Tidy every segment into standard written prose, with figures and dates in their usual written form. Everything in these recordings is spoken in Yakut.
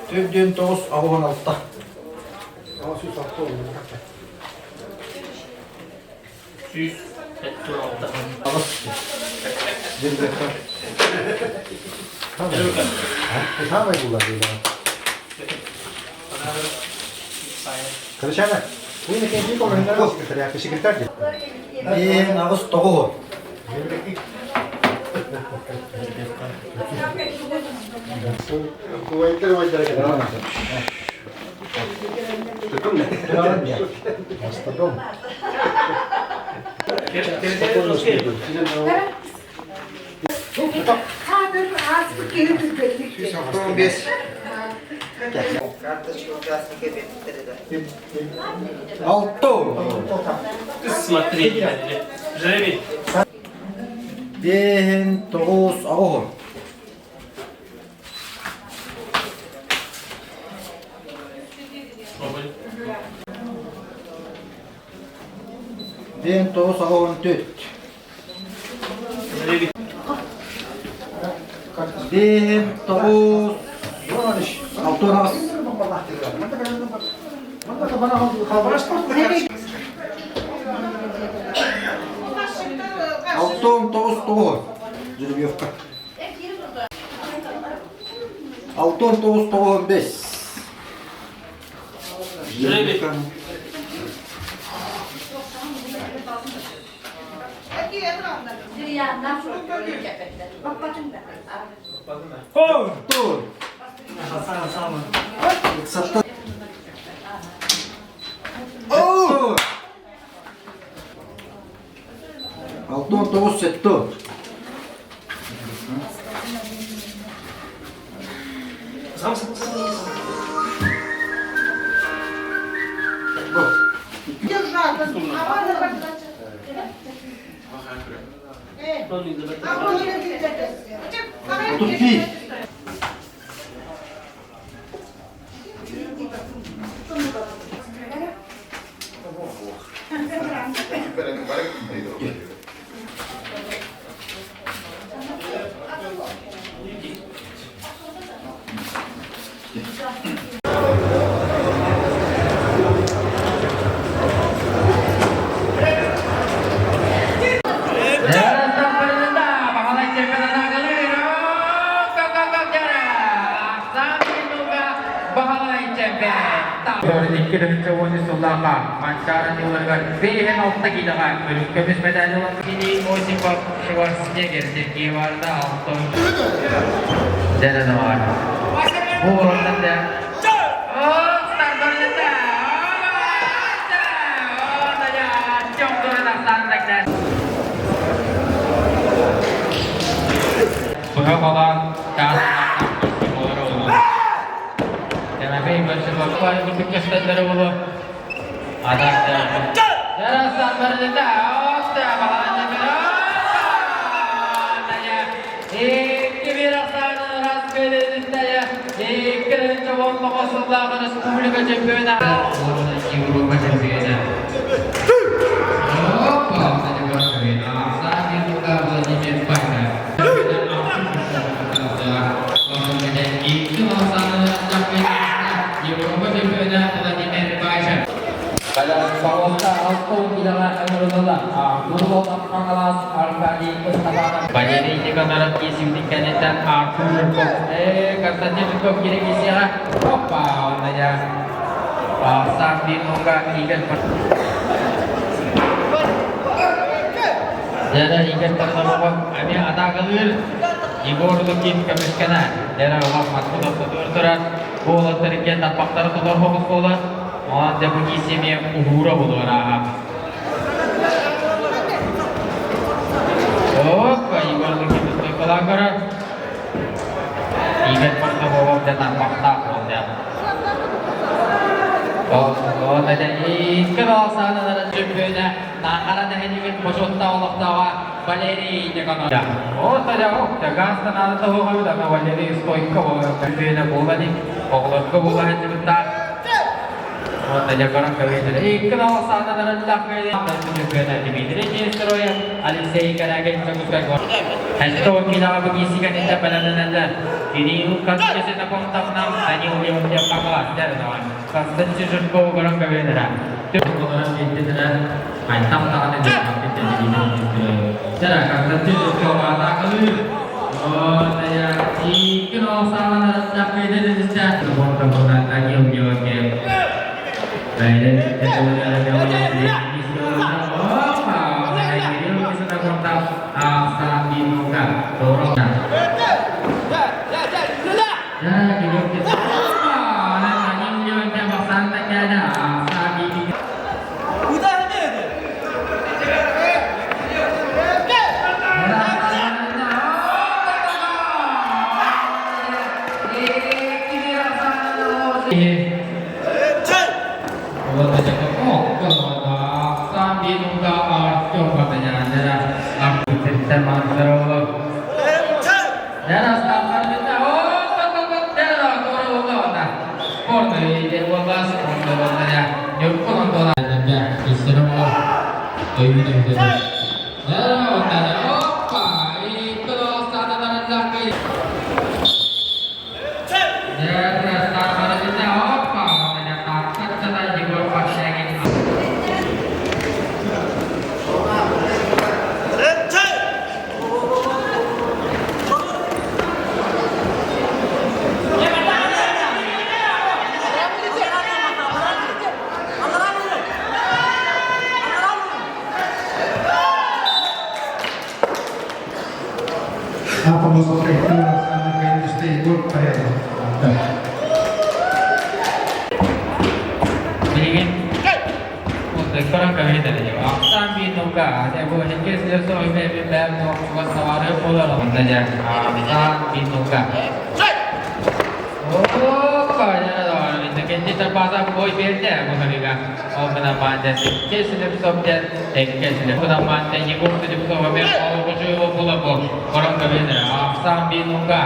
Төрдүөн тоҕус аҕыс алта. 176. Аҕыс. Самый булар Короче, секретарь. Мен аҕыс тоҕуһу. Мастодон. Алты. Смотри, Жребий. Бэһин тоҕус аҕыс. Бэһин тоҕус аҕыс төрт. Бэһин тоҕус алты аҕыс. 69 тоҕус. Жеребьевка. 69 95. Жеребьевка. Тур. Тур. 69 сэттэ. 31. Икки тыһыынча уон үс сыллаахха Манчаары ньыыларыгар биэһин алта киилэҕэ үрүҥ көмүс медаль ылан кини Осипов Шварценеггер Сергей Варда алтын дэнэн бар. Бу уротан да Быһа холоон таас Тимофей Большаков курдук көстөллөрө буолуо. Республика чемпиона. Европа чемпиона. Опа, Владимир Пахов. Европа чемпиона Владимир Пахов. Валерий Никоноров киисибитин кэнниттэн Артур Жирков, Константин Жирков киирэн киисиэҕэ. Опа, онно дьэ Саах Бирнуга Игорь Дьэ, Игорь Парнамовов эмиэ атаакалыыр. Егор Лукин көмүскэнэ. Дьэ, улах матпыт ортотугар турар. Бу уолаттар иккиэн тарбахтара тутар хоҕус буолар. Онон дьэ бу киис эмиэ уһуура булуор ааһа. Опа, Егор Лукин устуйкалаан көрөр. Игорь Парнамовов дьэ тарбахтаах буолла. Икки балсаананара чөмпүйүнэ Наахара нэһилиэгин бочуоттаах олохтооҕо Валерий Никонов. Газ танааны тоһуҕабыт, ана Валерий стойка чөмпүйүнэ буолан оҕолорго буола сылдьыбыттаах. Уонна дьакаран көбүтүлэ. Икки балсаананара чөмпүйүнэ Дмитрий Нестероев, Алексей Карагин Чокускай. Хәтта килаҕа бу киисигэнитэ бэлэмнэнэллэр. Кирилл Константинов Данил Леонтьев Константин Жирков көрөн көбүөнэрэ. Айтам даҕаны Константин Жирков атаакалыыр. Икки Данил Леонтьев. Билигин көрөн көмүтэлэ ахсаан биир нука бу ахсаан биир нука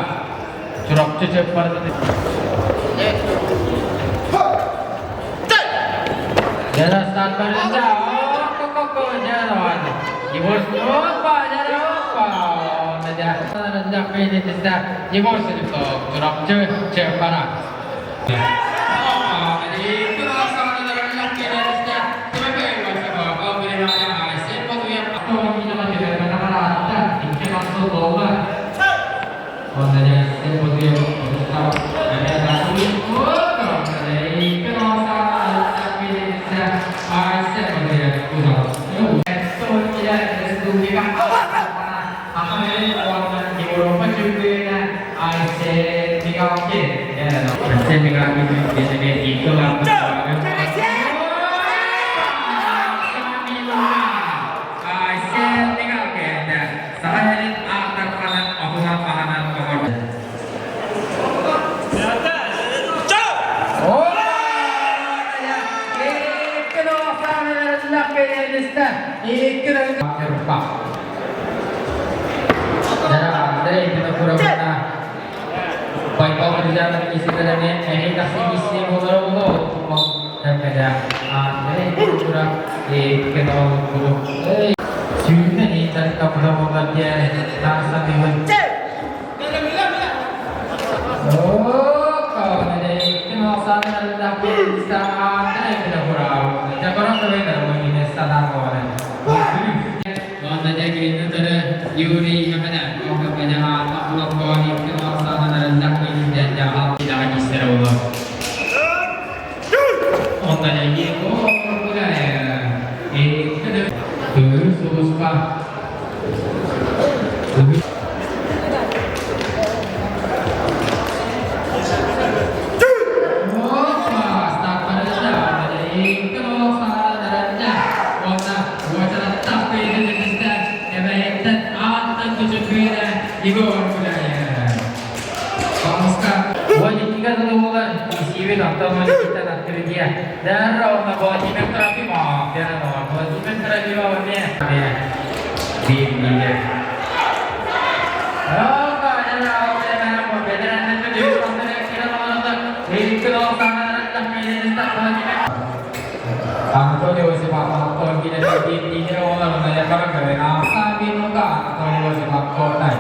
буолар Исибит Антон Никита открытие. Здорово, Владимир Трофимов. Здорово, Владимир Трофимов. Биир Анатолий Осипов Антон Геннадий Анатолий Осипов Кортай.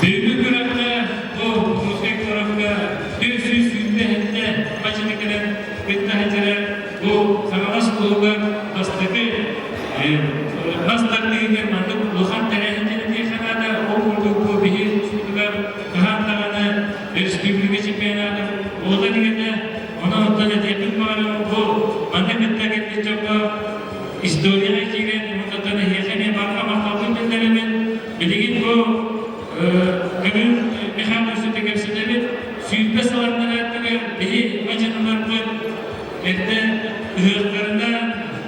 Бүгүҥҥү күрэххэ бу Дьокуускай куоракка 427 бачыны кэлэн кытта сылдьара бу Хаҥалас улууһугар бастакы мас тардыытыгар маннык улахан тэрээһин диэн наада. Ол курдук бу биһи улууспутугар хаһан даҕаны республика чемпионатын буола илигинэ, онон оттон этиэхпин баҕарабын бу манна кытта кэлбит дьоҥҥо историяҕа киирэн уонна эһиэхэ эмиэ барҕа махталбын биллэрэбин. Билигин бу Кырыым Михайлович кэпсэтэбит. 20 сылларынан биһи мадьыныларбыт эрдэ ыһыахтарынан,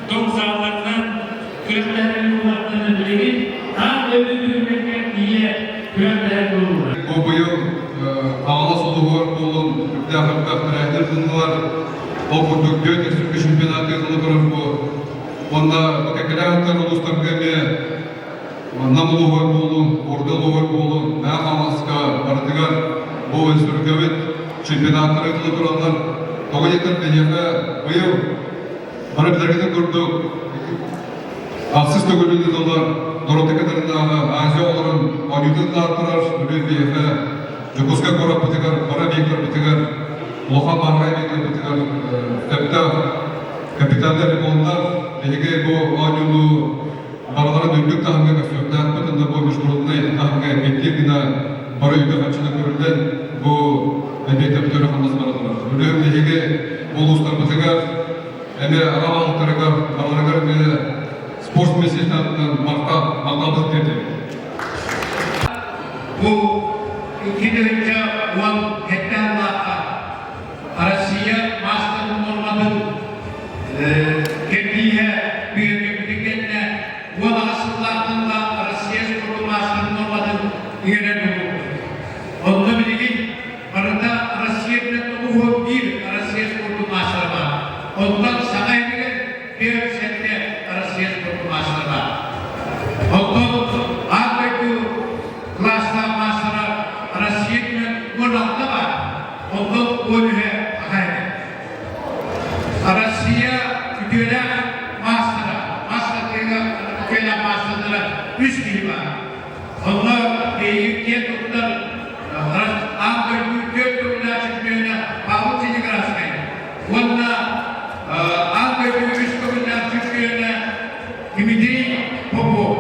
тоҥ саалларынан күрэхтэһэр буоллахтарына билигин аан дойду түһүлгэтигэр тиийэ күрэхтэһэр буоллулар. Бу быйыл Хаҥалас улууһугар буолун үрдээх элбэх тэрээһиннэр ыытыллар. Ол курдук түөрт республика чемпионата ыытылла турар бу. Уонна бу кэккэлээх ыттар улуустарга эмиэ Нам улууһугар буоллун, Орда улууһугар буоллун, Мэҥэ Хаҥаласка барытыгар бу республикабыт чемпионаттара ыытылла тураллар. Тоҕо диэтэр биһиэхэ быйыл бары билэргитин курдук ахсыс төгүлүн ыытыллар норуота кытарынааҕы Азия оҕолорун оонньуутун турар бүгүн биһиэхэ Дьокуускай куораппытыгар, бары объектарбытыгар, улахан бааһынай объектарбытыгар сөптөөх капитальнай ремоннар биһиги бу оонньууну барыларын үрдүк таһымҥа көрсүөхтээхпит уонна бу международнай таһымҥа эппиэттиир гына бары үбэ-харчыны көрүллэн бу эбиэтэбит үлэ-хамнас бара турар. Үлэһит биһиги улуустарбытыгар эмиэ аҕа баһылыктарыгар барыларыгар эмиэ спорт миссиятынан махталбыт тиэрдэбит. Бу 2017 сыллаахха Россия маастарын нуорматын кэрдииһэ бигэргэппитин кэннэ 18 сыллаахтан ыла Россия спордун маастарын нуорматын иҥэрэр буолбуппут. Онно билигин барыта Россия 91 Россия спордун маастара баар. Онтон саҥа иһигэр 47 Россия спордун маастара баар. Онтон аан дойду кылаастаах маастара Россия 16 баар. Онтон 13-э аха этэ. Россия үтүөлээх маастара, маастардыыга үтүөлээх маастардара үс киһи баар. Онно биһиги киэн туттар аан дойду түөрт төгүллээх чемпиона Павел Синеградскай уонна аан дойду үс төгүллээх чемпиона Дмитрий Попов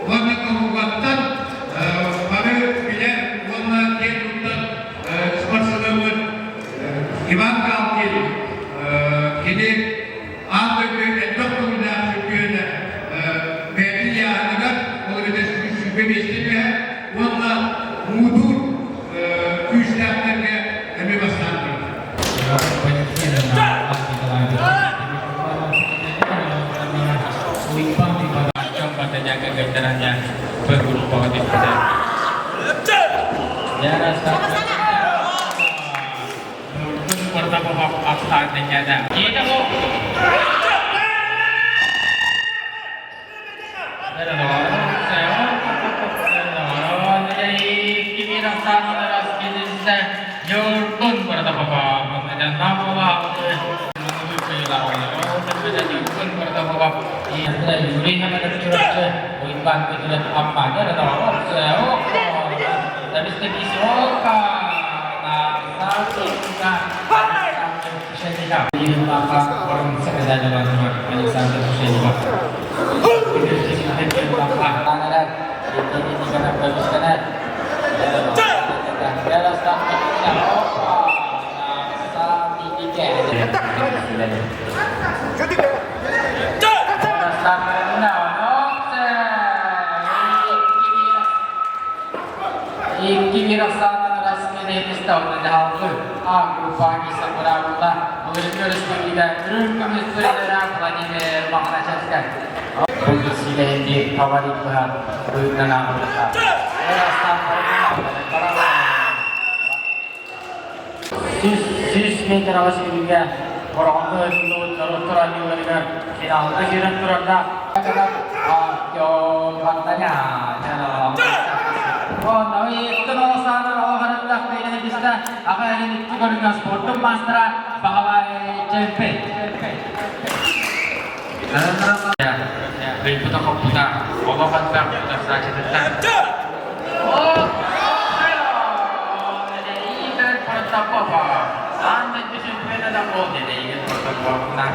уонна Калугаттан бары билэр уонна киэн туттар спортсменмыт Иван Галкин кини аан дойду элбэх төгүллээх чөмпүйүөнэ бэйэтин ыйааһыныгар ол эбэтэр 125 түһэ уонна муҥутуур күүстээхтэргэ эмиэ бастаан турар. Республика үрүҥ көмүс призера Владимир Мохначевскай. Бу киирсиилэрин биир фаворит быһа быһыытынан ааҕыллыбыта. 100 метр аҕыс сүүрүүгэ Бороҕоҥҥо ыытыллыбыт норуоттар оонньууларыгар финалга киирэн турардаах Артем Вартанян. Спортун маастара Баһылай Чемпи. Кыйбыта-хоппута, олох элбэх утарсааччытыттан. Игорь Протопопов. Аан дойду чемпиона да ол деді Игорь Протопоповна.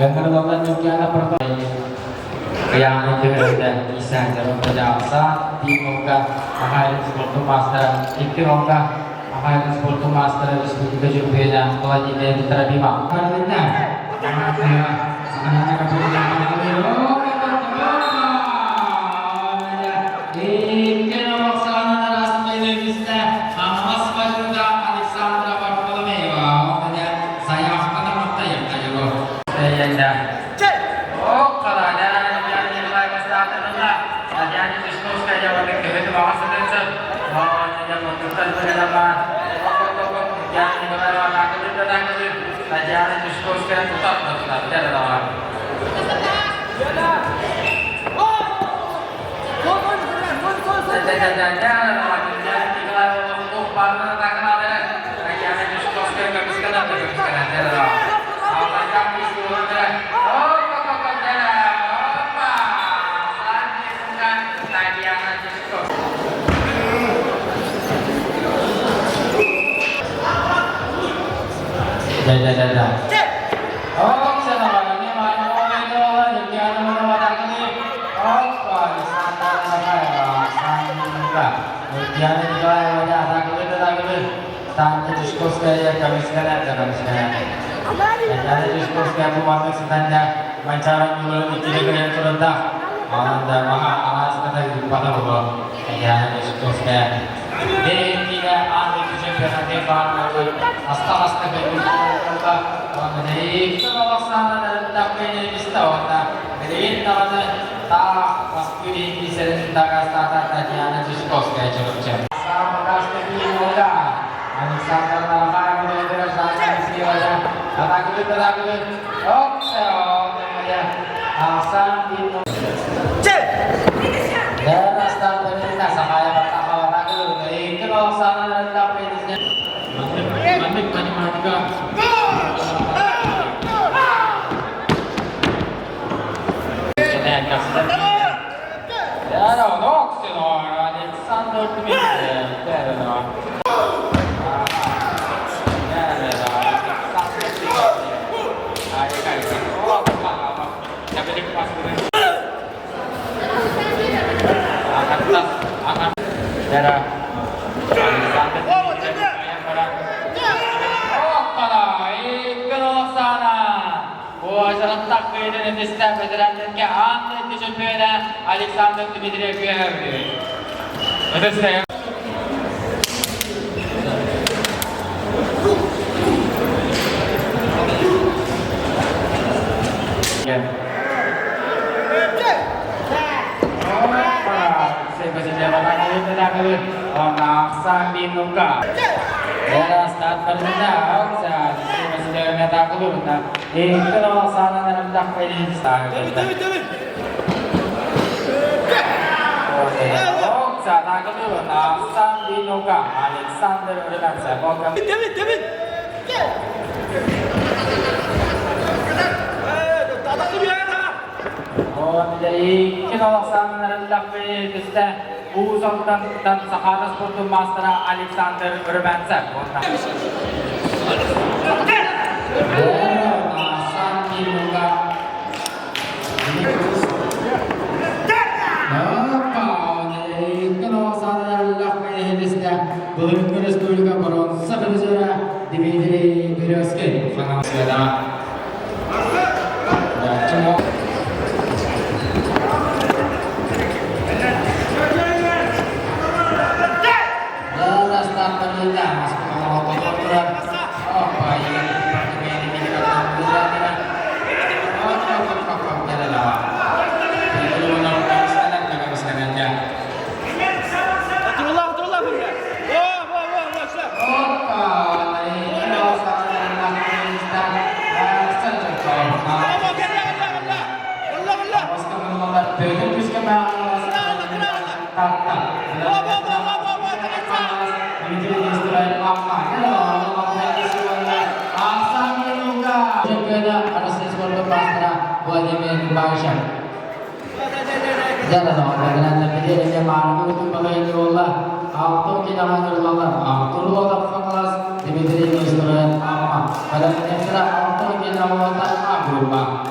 Ыҥырылаллар Ньургуйаана Ыйааһын түһэрдэ Исааков Дьаалса, биир уолга Михаил спортун маастара, икки уолга Михаил спортун маастара республика чемпиона Владимир Трофимов. Каролина, Александра Варфоломеева,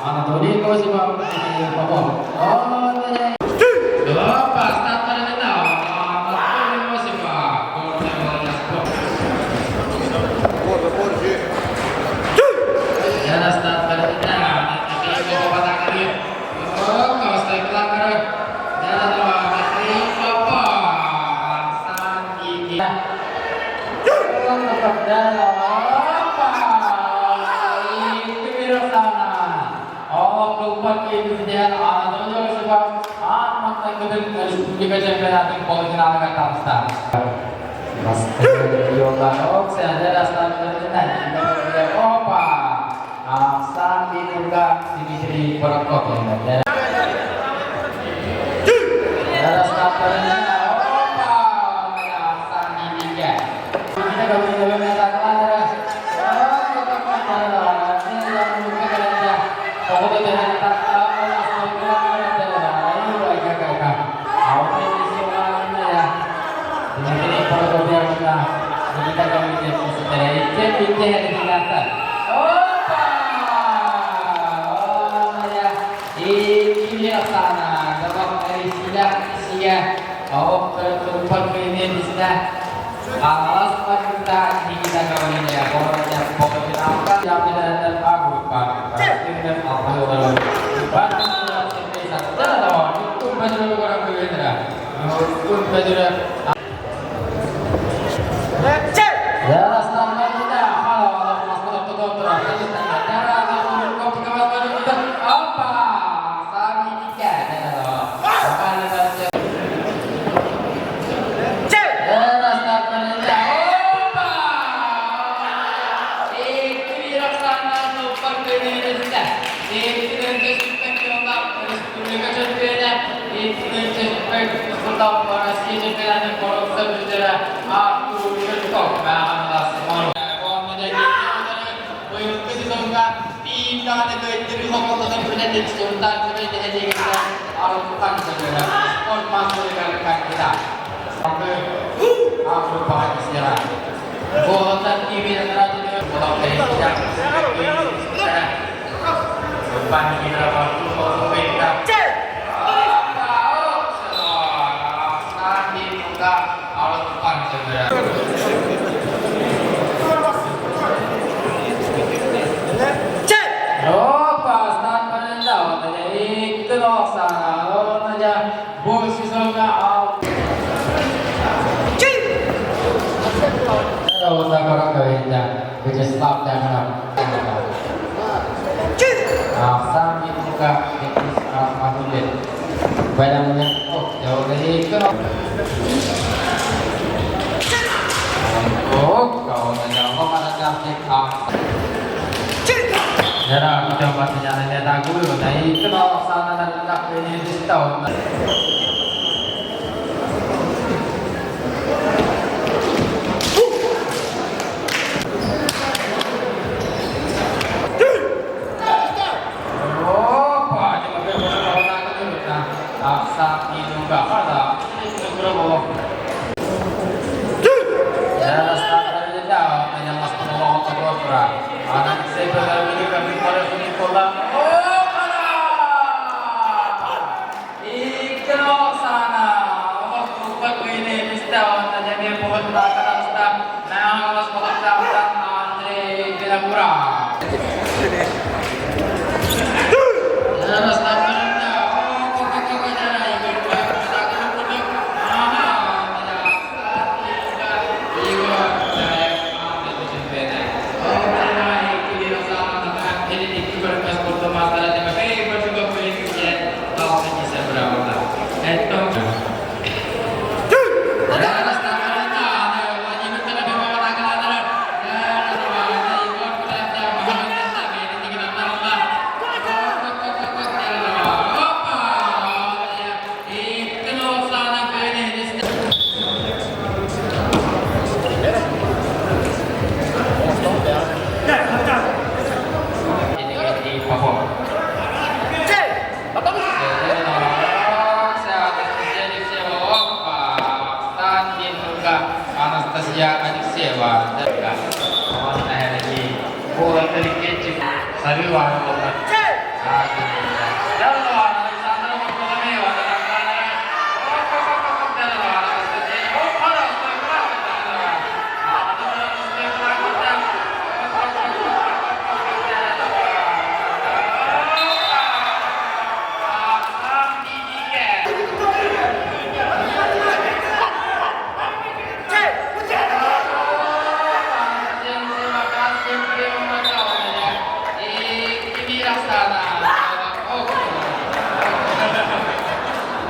Анатолий Козимов, Михаил Попов. Опа, старт Анатолий Осипов, Горный Володарсков. Республика чемпионатын полуфиналыгар таҕыста. Опа! Ахсаан Дмитрий Дмитрий Прокопьев.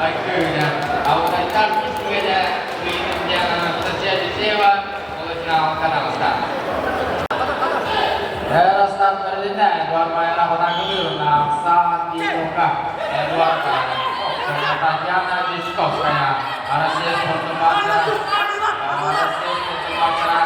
Айгыына, Алтайтан Күскүөнэ, Кыймындя Анастасия Алексеева полуфиналга таҕыста. Эростан Берлинде Эдуард Майра Ванагылырна Оксана Дилука Эдуард Татьяна Дичковская Россия спортун мастера Россия спортун мастера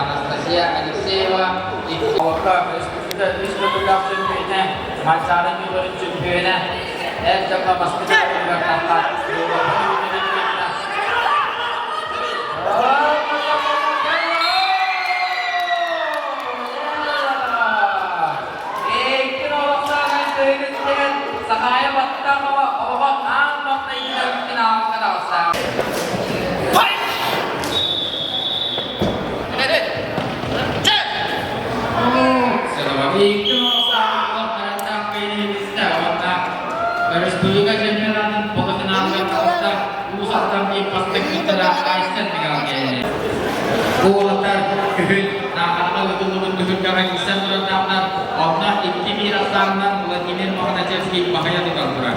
Анастасия Алексеева үс төгүллээх чөмпүйүнэ, Манчаары ньууларын чөмпүйүнэ, эр дьоҥҥо бастакы төгүлүгэр тахха Сахаайа Баттахова оҕо аан маҥнайгы финалга таҕыста. Республика чемпионатын полуфиналыгар таҕыста Уус Алдан биир бастыҥ ыттара Айсен Михайлович. Уолаттар күһүн Наахараҕа ыытыллыбыт түһүлгэҕэ киирсэн турардаахтар. Онно 2-1 ахсаанынан Владимир Мохначевский баһыйа тутан турар.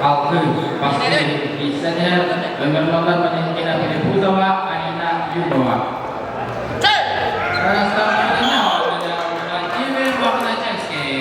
Алгы бастыыр киирсэн иһэр Ыҥырыллар Валентина Перепутова, Алина Югова. Владимир Мохначевский.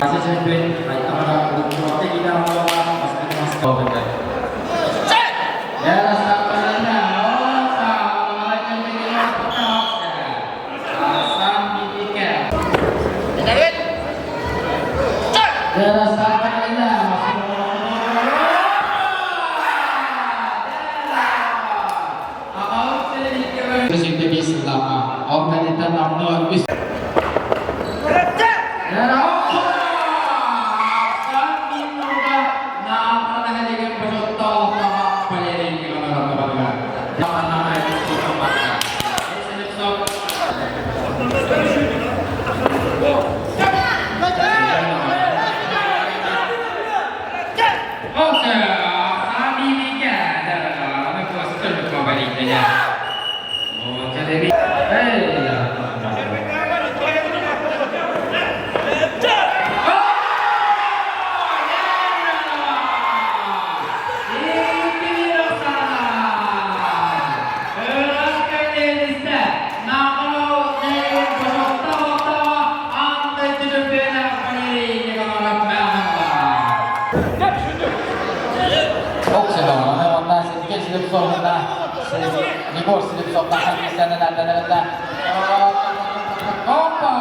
Егор Слепцов Опа!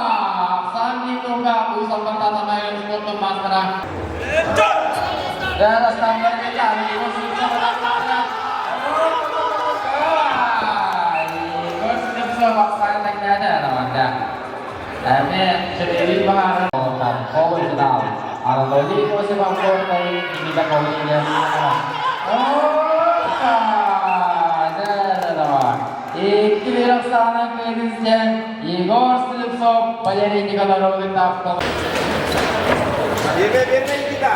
Сам мастера. Егор Слепцов, Валерий Николаевич Берме, берме, Никита.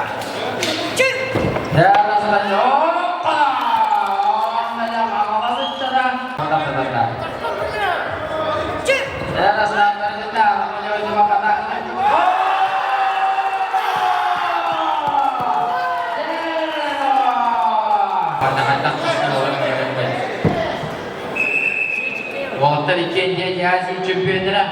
Уолаттар иккиэн Азия чемпионнара.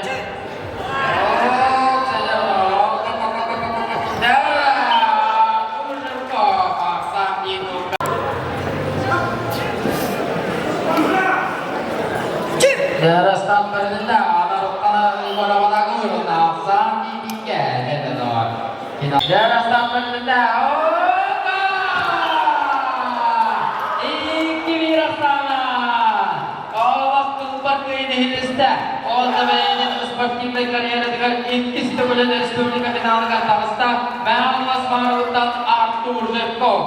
спортивнай карьератыгар иккис төгүлүн республика финалыгар таҕыста Мэҥэ Маҥалыттан Артур Жирков.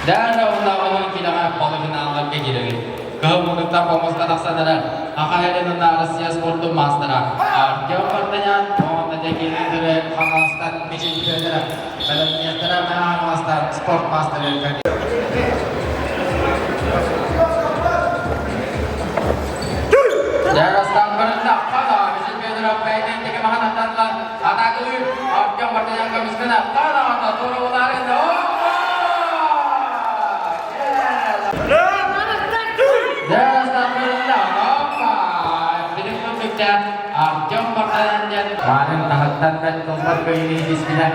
Дьэ, оннооҕунан киинэҕэ полуфиналларга киирэбит. Кыһыл муннуктар хомуска тахсан эрэр Аха Хеленына Россия спордун маастара Артем Мартынян уонна Дьэкиилин Хаҥаластан Мичил Федоров бэлэмниэхтэрэ Мэҥэ Хаҥаластан спорт маастарыгар. Дьэ, барында хада Мичил Федоров бэйэтин тики маһан аттанла атаакалыыр Артем Мартынян көмүскэнэ хада туора утаарында. Артем Мартынян Маарын таһыттан бэт тылбар көйүнү испинэ.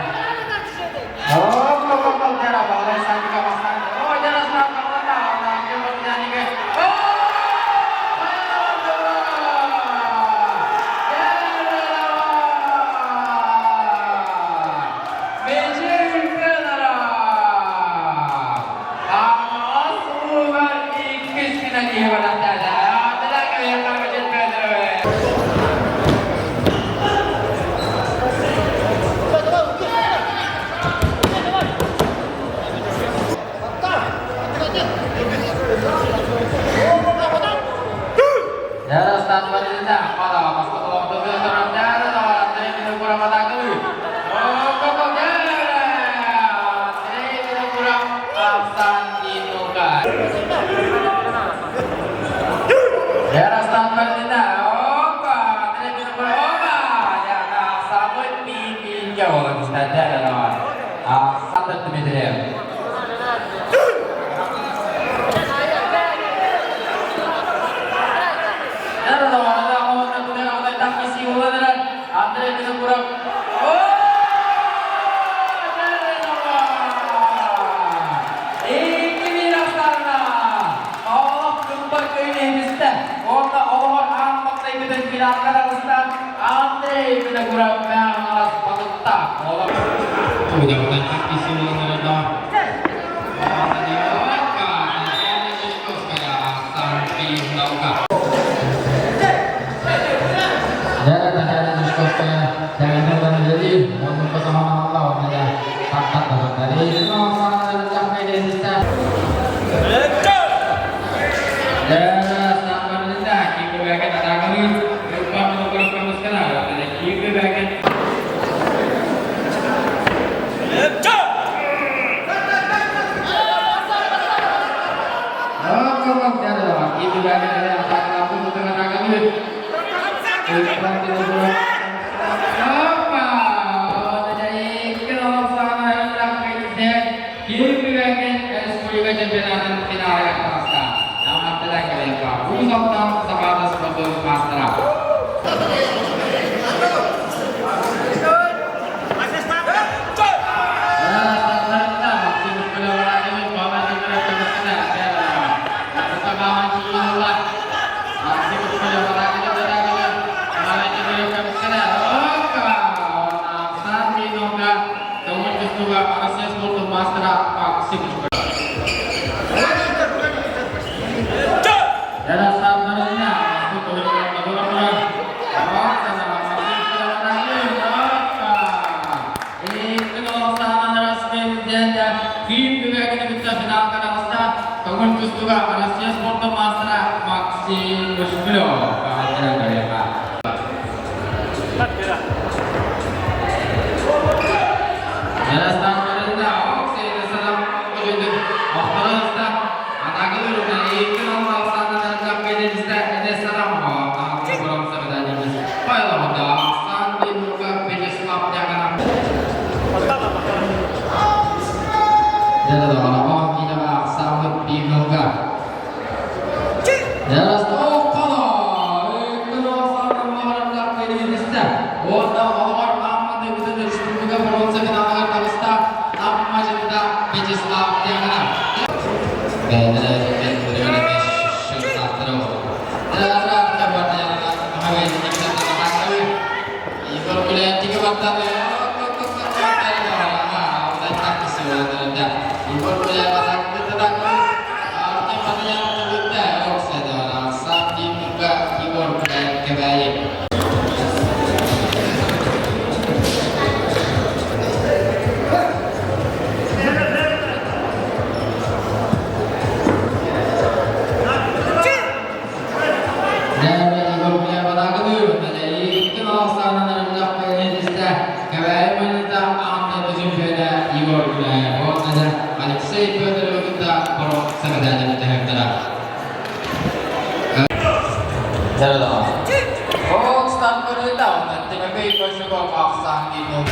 Жирков ахсаан диэн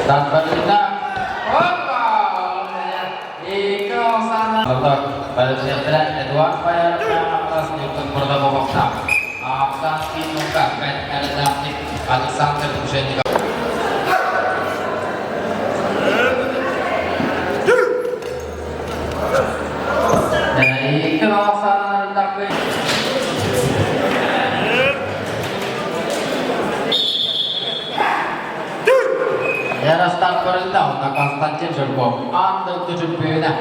Старт Опа! Екі Оксана. Эдуард Баяров Ньютон Бордобовта. Оксан Кинука, Александр Душенников. Екі Оксана Яростав передав на Константин Жирков. Андр Чемпіонat.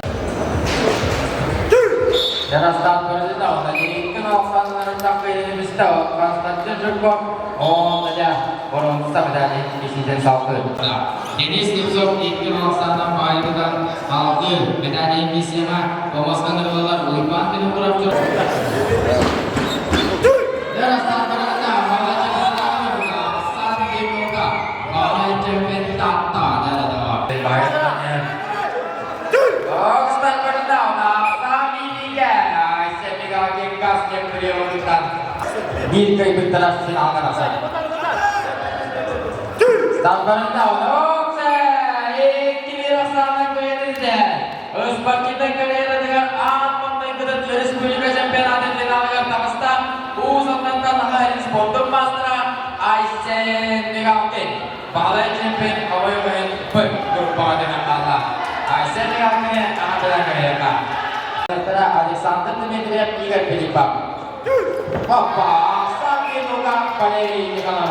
Яростав передав на Никина Оксана Константин Жирков. Он для боронса медали исиден салды. Денис Немцов Никина Оксана Байырдан алды. Медали миссияға Томасқан Уйбан Пенукуров. Яростав передав Биир кыайбыттара финалга тахсар. Старттарында Оксе! 2-1 Астананың көйенінде. Спортивный карьерадагы аан маҥнайгытын республика чемпионатын финалыгар таҕыста. Уус Алдантан Ахайын спордун маастара Айсен Мигалкин. Баһылай чемпион обойуһун П группаҕа түһэн хаалла. Айсен Мигалкины аһатыгар көрүөххэ. Александр Дмитриев, Игорь Филиппов. Опа! Саввинука Валерий Николаев.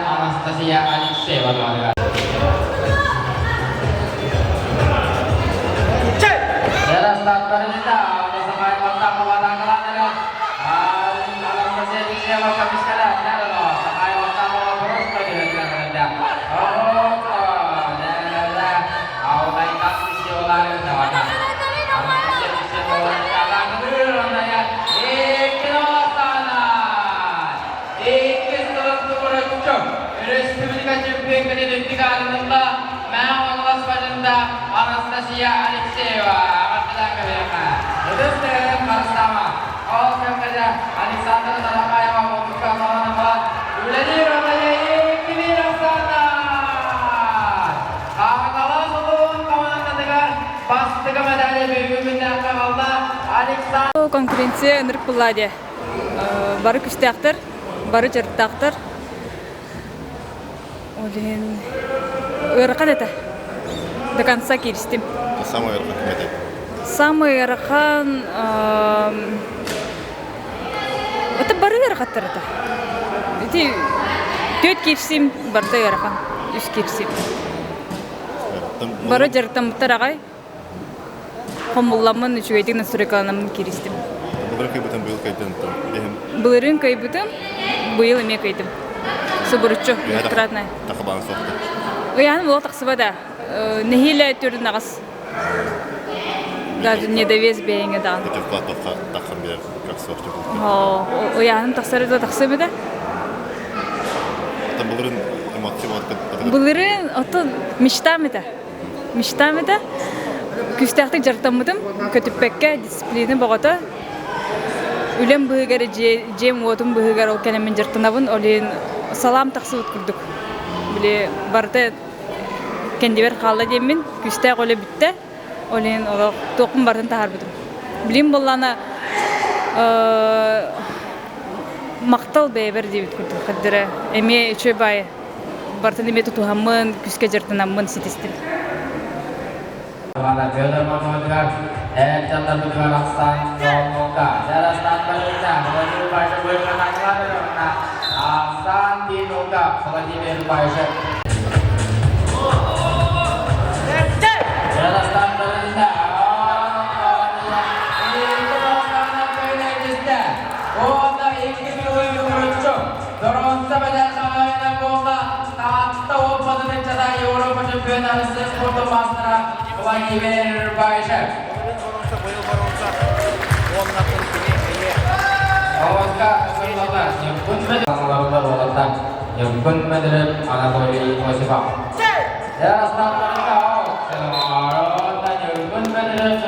Анастасия Алексеева. Анастасия Алексеева. Александра Таракаева, Конкуренция ынырык буолла дии. Бары күүстээхтэр, бары дьарыктаахтар. Ол иһин ыарахан этэ. До конца кииристим. Самый ыарахан ким этэй? Самый ыарахан это бары ыарахаттар этэ. Ити түөрт киирсиим барыта ыарахан. Үс киирсиим. Бары дьарыктаммыттар аҕай. Хомулламмын үчүгэйдик настройкаланаммын кииристим. Былырыын кыайбытым, быйыл кыайдым. Былырыын кыайбытым, быйыл эмиэ кыайдым. Субуруччу, двукратная. Тахабаан суохта. Ыйааһын буола тахсыбата. Нэһиилэ төрүн аҕыс. Даже недовес бэйэҥэ даҕаны. Таххан биэр Ыйааһын тахсары да тахсыбыта. Былырын эмоция Былырын оттон мечтам это. Мечтам это. Күүстээхтик дьарыктаммытым, көтүппэккэ дисциплина бөҕөтө. Үлэм быһыгар, дьиэм уотум быһыгар ол кэлэммин дьарыктанабын, ол иһин салаам тахсыбыт курдук. Били барыта кэннибэр хаалла диэммин, күүстээх үлэ бүттэ. Ол иһин олох туохпун барытын таһаарбытым. Билим буоллаҕына махтал бэйэбэр диэбит курдук хаддара эмиэ үчүгэй баай барытын эмиэ тутуһаммын, күүскэ дьарыктанаммын ситистим. Федор Мамонтовыгар эр дьоннорбутугар ахсаан Ноллука, Жарастан Барыта, Владимир Бажев Владимировна, Ахсан Динука, Владимир Бажев. Жарастан Барыта, Онна икки сылы Торонто бэлэххэ буолла Таатта уоппатын ыччата Европа чемпиона Россия спордун маастара Владимир Баишев. Оҕуска сыллата Ньургун Мөдүрүп Анатолий Осипов. Ньургун Мөдүрүп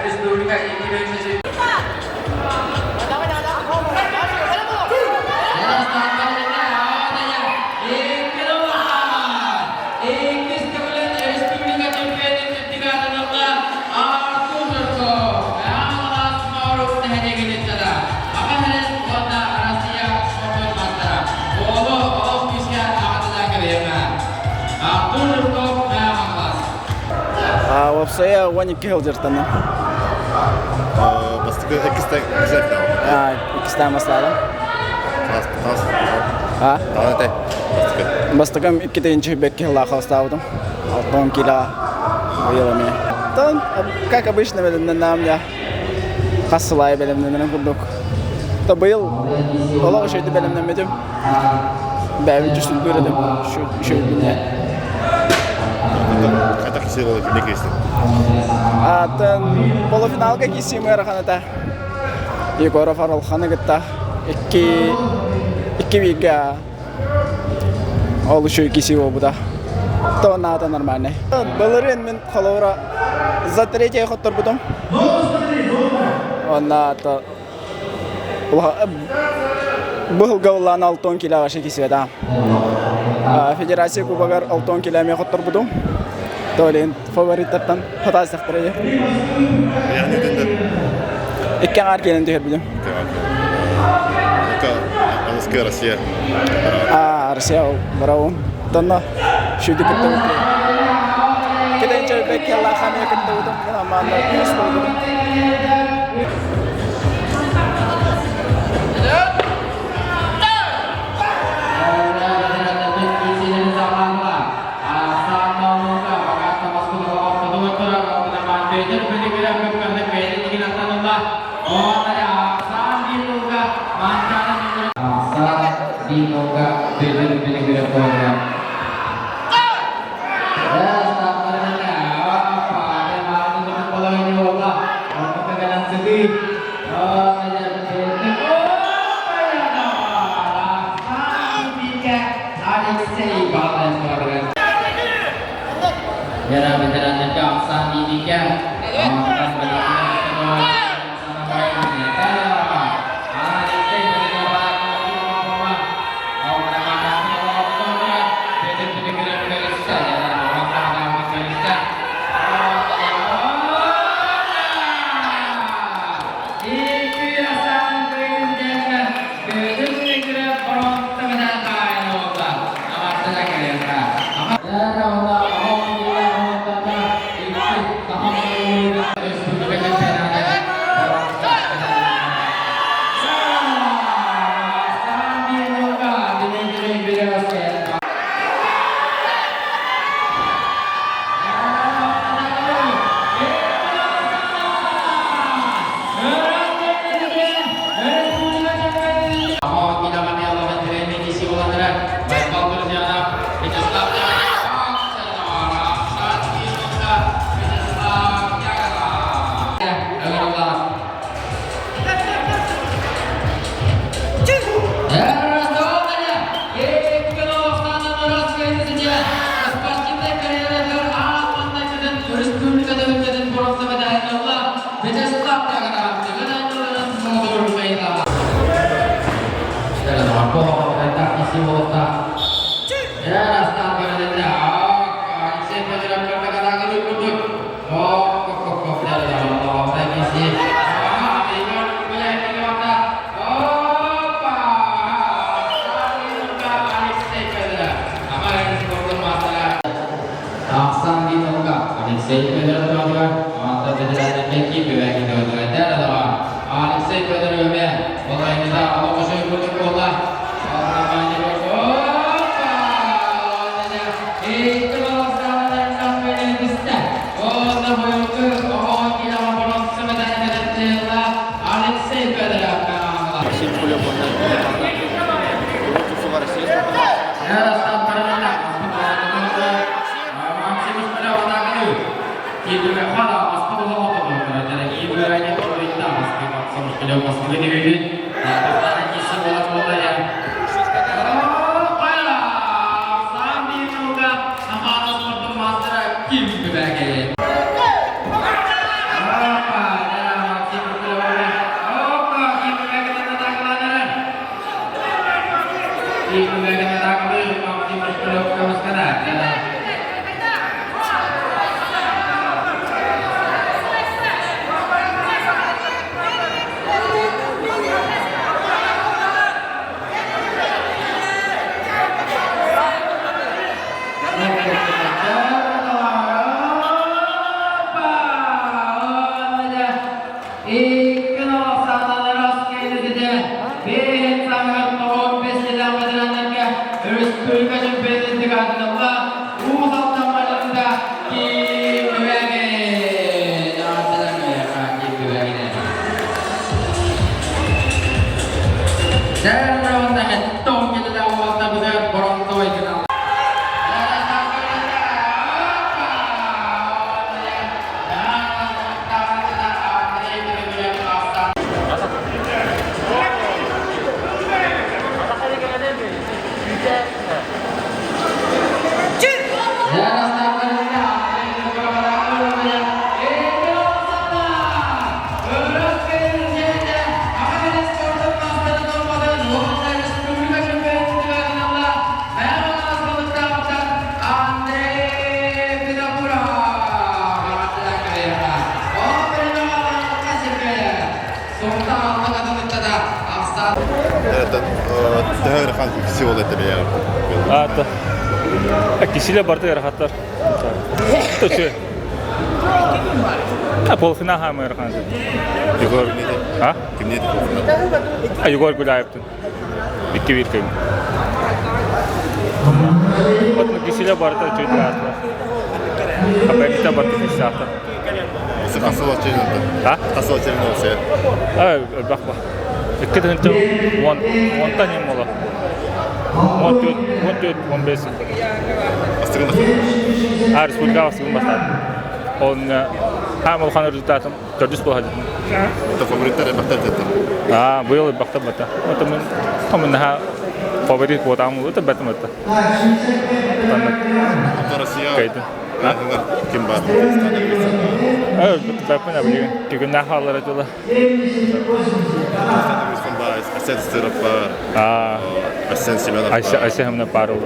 Республика Уопсайа 12 жыл дьарыктанным. Бастакы иккистээн Иккистээн бастаатым. А? Даҕаны бастакы. Бастакым иккитинчи бэкки сыллаах холостаабытым. 6 кило быйыл эмиэ. Тон, как обычно бэлэмнэннэҕим дьэ. Хас сыл аайы бэлэмнэнэрим курдук. То быйыл олох үчүгэйдик бэлэмнэммитим. Бэйэбин чувствуйдуур этим. Үчүгэйбин Хайдах кисе буолла кини киристин? Атын полуфиналга киирсиим ыарахан этэ. Егоров Арылханы кытта икки икки бииргэ ол үчүгэй киирсии буолбута. То наата нормальный. Былырыын мин холобура за третье хотторбутум. Онна то Быһылга ыллаан 6 килоҕа кисиэта. Федерация кубогар 6 кило эмиэ хотторбутум. Толин фавориттартан хатаастахтара Икки аҥаар киэлэн түһэрбитим. Аныскы Россия. А, Россия браво. Тонно шүді кыттыбыт. Кеденче беккелла хамия кыттыбытым. Аманна бүүс болбутум. Төһө ыарахан киси ол этэ бэйэҕэр? Аата. Кисиле барда ыарахаттар. Төчө. А полфина хаамы ыарахан. Егор кимниэти? А? Кимниэти полфина? А Егор Гуляевтын. Икки биир кыым. Вот кисиле барда чуть аата. Апекта барда кисаата. Хас сыл очередь? А? Хас сыл очередь олсая? А, бах бах. Икки тыһынча уон уонтан им буолар. 14, 14, 15. Астыгын А, республикаҕа астыгын бастаатым. Он хаам улахан результатым төрдүс буола сылдьыбытым. Это фавориттар элбэхтэр деттер. А, быйыл элбэхтэр бата. Это мин хомуннаха фаворит буотаҕым это бэтим это. Это Россия Кайдын. Ким бар? Бэппин билигин. Күннээх хааллара дьыла. Арсен Сыров бар. Арсен Семенов бар. Айся хамна пару.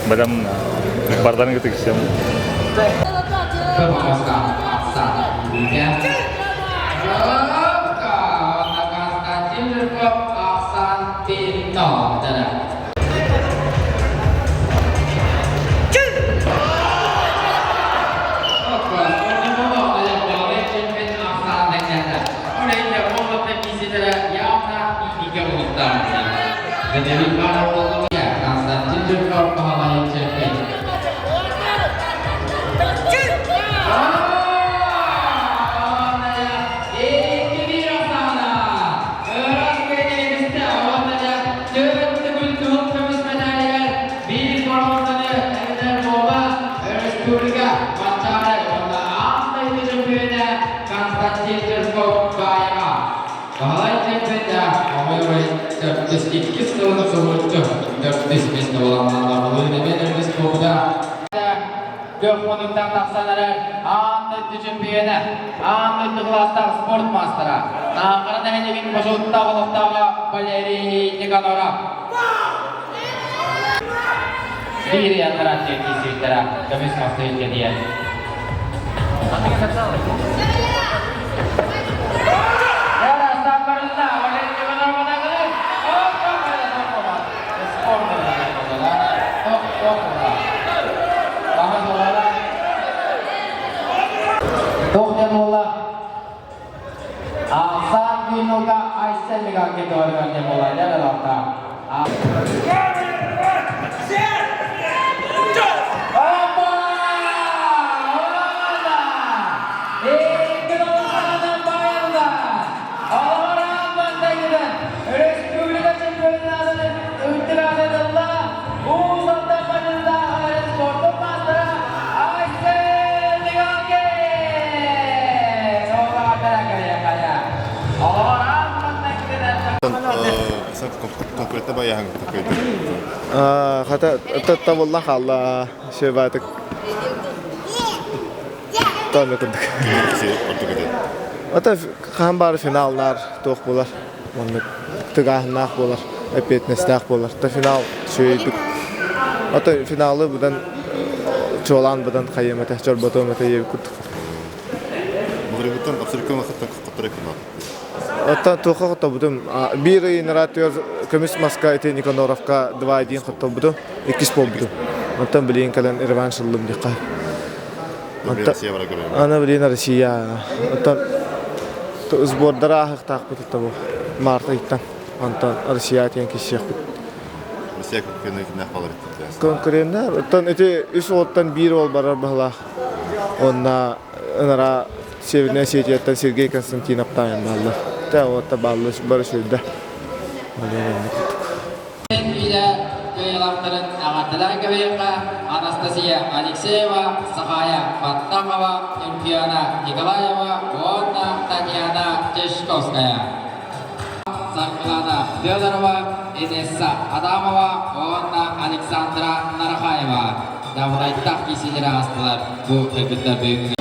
Бадам бардан кытыксем. Константин Жирков Баһылай Чэркэй. Баһылай Чэрбэйдээх Оҕойорой төрдүс иккис сылын соһуччу төрдүс миэстэ буолан хаалла. Эмиэ төрдүс буолбута. Көх хонуктан тахсан эрэр аан дойду чемпиона, аан дойду кылаастаах спорт маастара, Наахара нэһилиэгин бочуоттаах олохтооҕо Валерий Никаноров. Биир январь киирсибиттэрэ көмүс мастыы кэтиэн. Туох диэн буолла? Ахсаан минута Айсен Мигалкин туһарыгар диэн буолла. Дьэ, Опа! Уонна! Икки долларынан байылда! Олорон мантайгыдан республика чемпионатын ынтыратылла Уус Алдан бачыллааҕы спортун маастара Айсен Мигалкин! Олорон мантайгыдан Конкретно баяһаҥ Хата табылла хаалла шебатык тонна курдук. Ата хаһан баары финаллар туох буолар маннык тыгааһыннаах буолар эппиэтинэстээх буолар та финал үчүгэйдик ата финалы быдан чуолаан быдан хайыам этэ чорботуом этэ диэбит курдук. Мугурибуттан абсолютно хотторо Оттон туохха хоттобутум? Биир ыйынара түөр көмүс маска ити Никаноровка 2-1 хоттобутум. Иккис буолбутум. Онтон билигин кэлэн реванш ыллым диэххэ. Аны билигин Россия. Оттон сбордара ааһыктаахпыт тобу март ыйтан. Онтон Россия тиэн киссиэхпит. Россия конкуреннар Конкуреннар. Оттон ити үс уолтан биир уол барар баһылаах. Онна ынара Северная Осетияттан Сергей Константинов таайан бааллар. Тэ уотта бааллар бары сүрдэ. Биирэ кыайыылаахтарын эҕэрдэлээн кэбиһиэххэ Анастасия Алексеева, Сахая Баттахова, Нюркияна Николаева уонна Татьяна Тишковская. Саргылана Федорова, Инесса Адамова уонна Александра Нарахаева. Давлайтах киисилэри аастылар бу кыргыттар бүгүҥҥү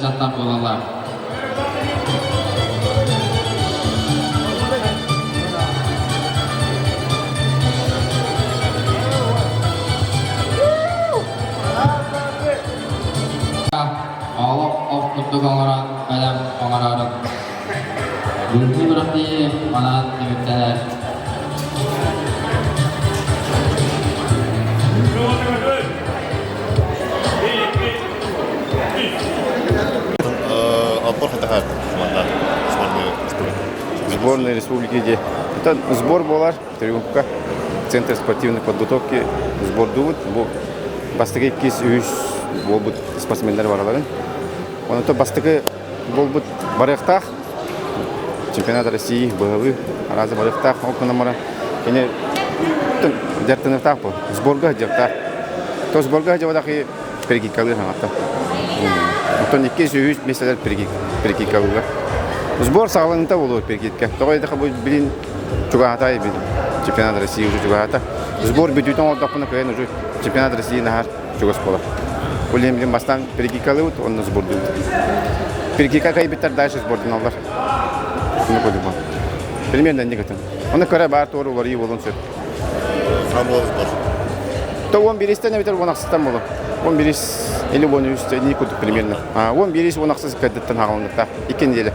Дьаттар буолаллар. Олох ох курдук оҥорон бэлэм оҥорорум. Бүгүҥҥү күрэхтэһии манан түмүктэнэр. Отбор хатаһар Сборная республики де. Это сбор болар, тренировка, Центр спортивной подготовки сбордуубут. Бу бастакы иккис үһүс буолбут спортсменнар бараларын. Онон бастакы буолбут барыахтаах. Чемпионат России быһалыы араазы барыахтаах. Ол гынан баран кини дьарыктаныахтаах бу. Сборга сылдьыахтаах. То сборга сылдьыбатах перекидкалыыр хаҥатта. Оттон 2-3 миэстэлэр перекидкалыылар. Сбор саҕаланыыта буолуо перекидка. Тоҕо диэтэххэ бу билин чугаһата чемпионат России уже чугаһата. Сбор бүтүүтүн оҥордохпуна кыайан уже чемпионат России наһаар чугас буолар. Ол иһин билин бастаан перекидкалыыбыт, онно сбордуубут. Перекидка кайбыттар дальше сборданаллар. Онно курдук. Примерно инник атын. Онно кыра баар туора уларыйыы буолуон сөп. Хамлар сбор. То 11-тен эбэтэр 16-тан буолуо. 11 или 13 не курдук примерно. 11 16 кадеттан хаалынныктаах. Икки неделя.